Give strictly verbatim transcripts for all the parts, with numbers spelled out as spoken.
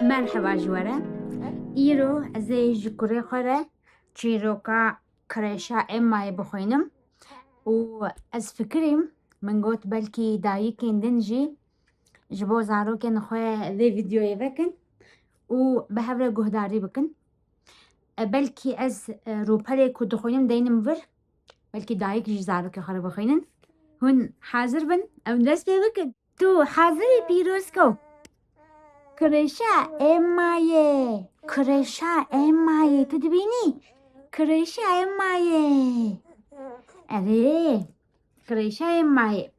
Merheba ji we re. Îro ez ê ji kurê xwe re çîroka Kreşa Emmayê bixwînim û ez fikirîm, min got belkî dayikên din jî ji bo zarokên xwe vê vîdeoyê vekin û bi hev re guhdarî bikin. E, belkî ez, e, rûpelê ku dixwînim deynim vir, belkî dayik jî zarokê xwe re bixwînin. Hûn hazir bin, em dest pê bikin. Tu hazir î pîrozko? Kireşa Emmayê. Kireşa Emmayê. Tu dibînî? Kireşa Emmayê. Erê. Kireşa Emmayê.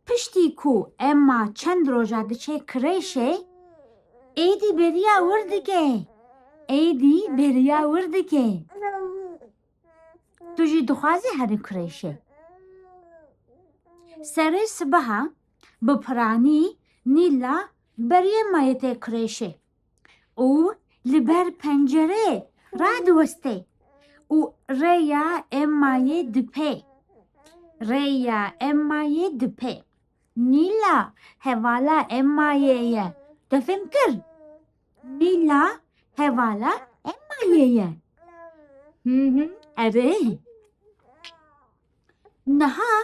Piştî ku Emma çend roja diçe kireşê, êdî bêriya wir dike. Êdî bêriya wir dike. Tu jî dixwazî herî kireşê. Serê sibeha bi piranî Nîla berê Emmayê tê kireşê û li ber pencereyê radiweste û rêya Emmayê dipê. Rêya Emmayê dipê. Nîla hevala Emmayê ye. Te fêm kir? Nîla hevala Emmayê ye. Hı hı, erê. Niha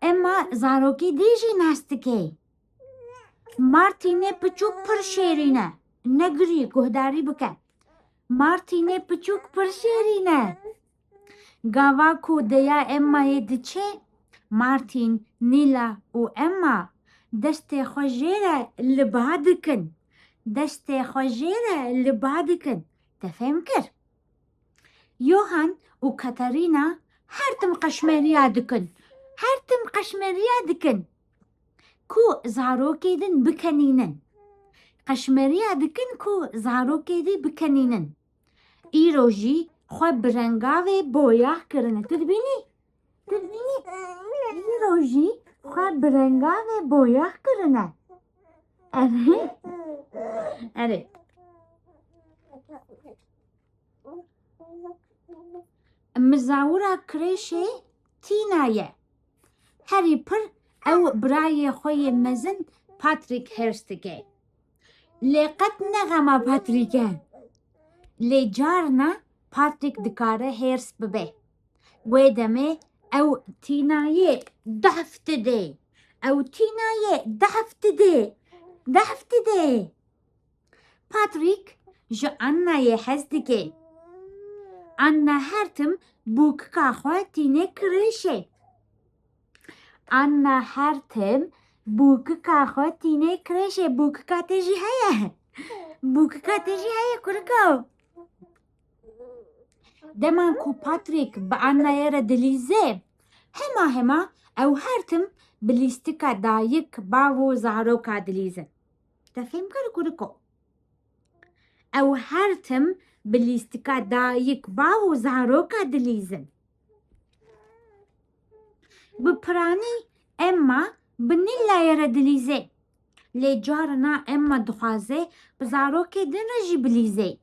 Emma zarokê dî jî nas dike. Martînê piçûk pir şêrîn e. Negirî, guhdarî bike. Martînê piçûk pir şêrîn e. Gava ku deya Emmayê diçe, Martîn, Nîla û Emma destê xwe jê re li ba dikin. Destê xwe jê re li ba dikin. Te fêm kir? Johan û Katerîna her tim qeşmeriya dikin. Her tim qeşmeriya dikin ku zarokê din bikenînin. Qeşmeriya dikin ku zarokê dî bikenînin. Îro jî xwe bi rengavê boyax kirine. Tu dibînî? Tu dibînî? Îro jî xwe bi rengavê boyax kirine. Erê. Erê. Mizawira kireşê Tîna ye. Herî pir ew birayê xwe yê mezin Patrick hêrs dike. Lê qet ne xema Patrick e. Lê carna Patrick dikare hêrs bibe. Wê demê ew Tînayê dehf dide. Ew Tînayê dehf dide. Dehf dide. Patrick ji Annayê hez dike. Anna her tim bûkika xwe tîne kireşê. Anna her tim bûkika xwe tîne kireşê. Bûkika te jî heye. Bûkika te jî heye kuriko. Dema ku Patrick bi Annayê re dilîze, hema hema ew her tim bi lîstika dayik, bav û zaroka dilîzin. Te fêm kir kuriko? Ew her tim bi lîstika dayik, bav û zaroka dilîzin. Bi piranî Emma bi Nîlayê re dilîze. Lê carna Emma dixwaze bi zarokê din re jî bilîze.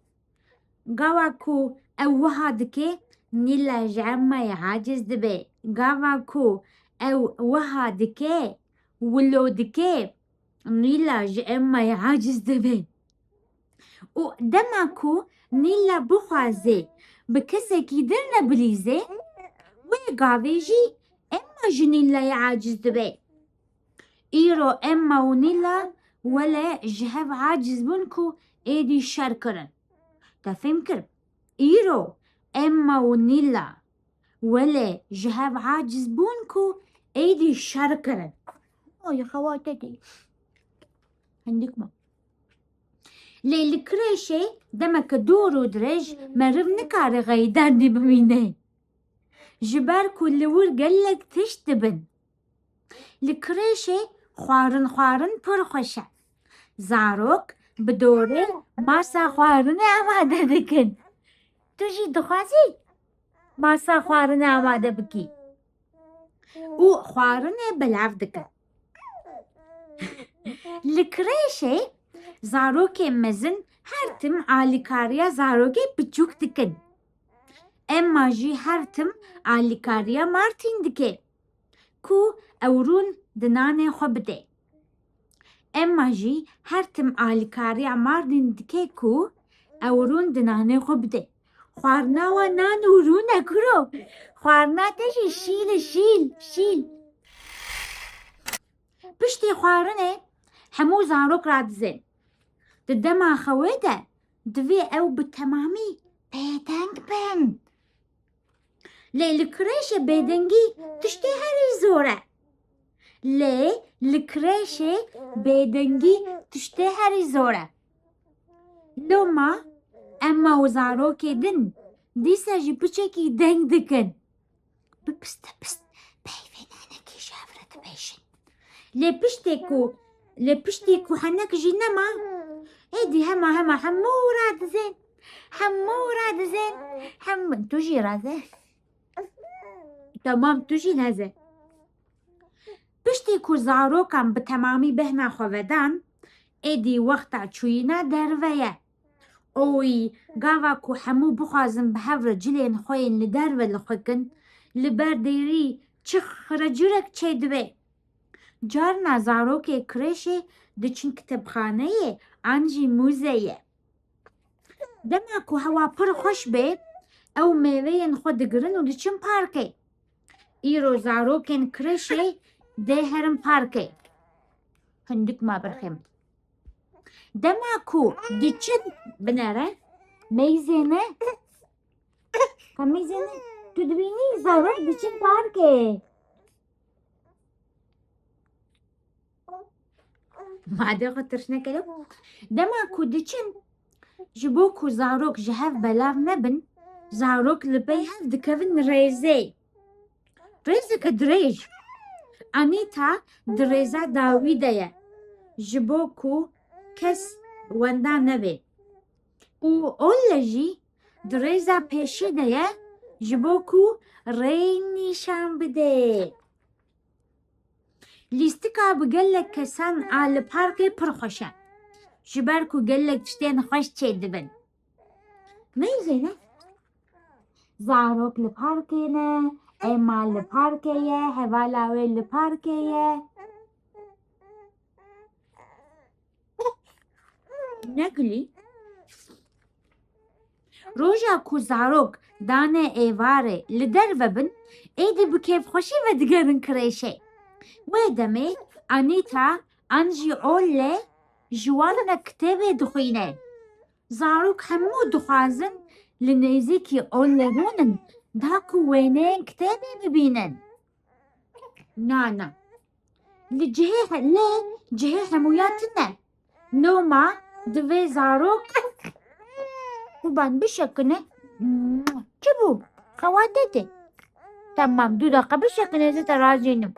Gava ku ew wiha dike, Nîla ji Emmayê aciz dibe. Gava ku ew wiha dike, wilo dike, Nîla ji Emmayê aciz dibe. Û dema ku Nîla bixwaze bi kesekî din re bilîze, wê gavê jî Emma ji Nîlayê aciz dibe. Îro Emma û Nîla wele ji hev aciz bûn ku êdî şer kirin. Te fêm kir? Îro Emma û Nîla wele ji hev aciz bûn ku êdî şer kirin. Oy, xewate dê. Hindik ma. Lê li kireşê demeke dûr û dirêj meriv nikare xeyî derdî bimîne. Ji ber ku li wir gelek tişt dibin. Li kireşê xwarin xwarin pir xweş e. Zarok bi dorê masa xwarinê amade dikin. Tu jî dixwazî masa xwarinê amade bikî û xwarinê belav dikin. Li kireşê zarokê mezin her tim alîkariya zarokê piçûk dikin. Emma jî her tim alîkariya Martîn dike ku ew rûn di nanê xwe bide. Emma jî her tim alîkariya Mardîn dike ku ew rûn di nanê xwe bide. Xwarina wan nan û rûn e kuro. Xwarina te jî şîl e, şîl, şîl. Piştî xwarinê hemû zarok radizên. Di dema xewê de divê ew bi temamî bêdeng bin. Lê li krêşê bêdengî tiştê herî zor e. Lê li krêşê bêdengî tiştê herî zor e. Loma Emma û zarokê din dîsa jî piçekî deng dikin. Bi piste pist peyvê nenekî ji hev re dibêjin. Lê piştê ku, lê piştê ku henek jî nema, êdî hema hema hemû radizên. Hemû radizên. Hem tu jî raze. Tamam, tu jî neze. Piştî ku zarokan bi temamî bêhna xwe vedan, êdî wexta çûyîna derve ye. Oy, gava ku hemû bixwazin bi hev re cilên xwe yên li derve lixwekin, li ber dêrî çi xirecirek çêdibe. Carna zarokê krêşê diçin kitêbxaneyê an jî mûzeyê. Dema ku hewa pir xweş be, ew mêveyên xwe digirin û diçin parkê. Îro zarokên krêşê dê herin parkê. Hindik ma birxêm. Dema ku diçin binere, meyzêne, ka meyzêne, tu dibînî zarok diçin parkê. Madê xwe tirş neke lo. Dema ku diçin, ji bo ku zarok ji hev belav nebin, zarok li pey hev dikevin rêzê. Rêzeke dirêj. Anîta di rêza dawî de ye, ji bo ku kes wenda nebe. Û Olle jî di rêza pêşî de ye, ji bo ku rê nîşan bide. Lîstika bi gelek kesan a li parkê pir xweş e. Ji ber ku gelek tiştên xweş çêdibin. Meyzêne. Zarok li parkê ne, Emma li parkê ye, hevala wê li parkê ye. Negilî. Roja ku zarok dane êvarê li derve bin, êdî bi kêfxweşî vedigerin krêşê. Wê demê Anîta an jî Olle ji wan re kitêbê dixwîne. Zarok hemû dixwazin li nêzîkî Olle rûnin, da ku wêneyên kitêbê bibînin. Na, na. Li cihê he-, lê cihê hemûya tune. Loma divê zarok quban bişekine. Çi bû? Xewatê tê. Tamam, du deqa bişekine, ez ê te razênim.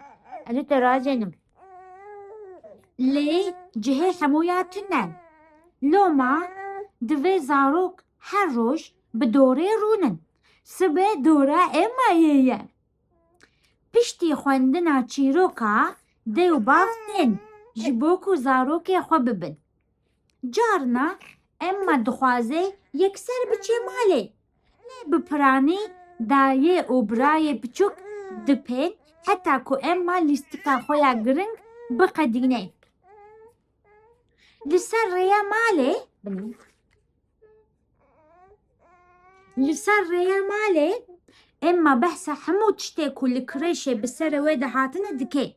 Ez ê te razênim. Lê cihê hemûya tune. Loma divê zarok her roj bi dorê rûnin. Sibê dora Emmayê ye. Piştî xwendina çîroka dê û bav tên ji bo ku zarokê xwe bibin. Carna Emma dixwaze yekser biçe malê. Lê bi piranî dayê û birayê piçûk dipên heta ku Emma lîstika xwe ya giring biqedîne. Li ser rêya malê, li ser rêya malê Emma behsa hemû tiştê ku li krêşê bi serê wê de hatine dike.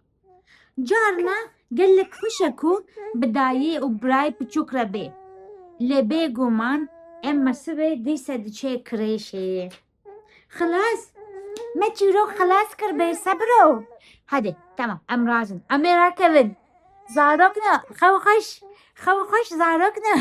Carna gelek xweş e ku bi dayê û birayê piçûk re bê. Lê bêguman Emma sibê dîse diçe krêşê. Xilas? Me çîrok xilas kir bê sebro. Hadi, tamam, em razin. Em ê rakevin. Zarok ne, xew xweş. Xew xweş, zarok ne.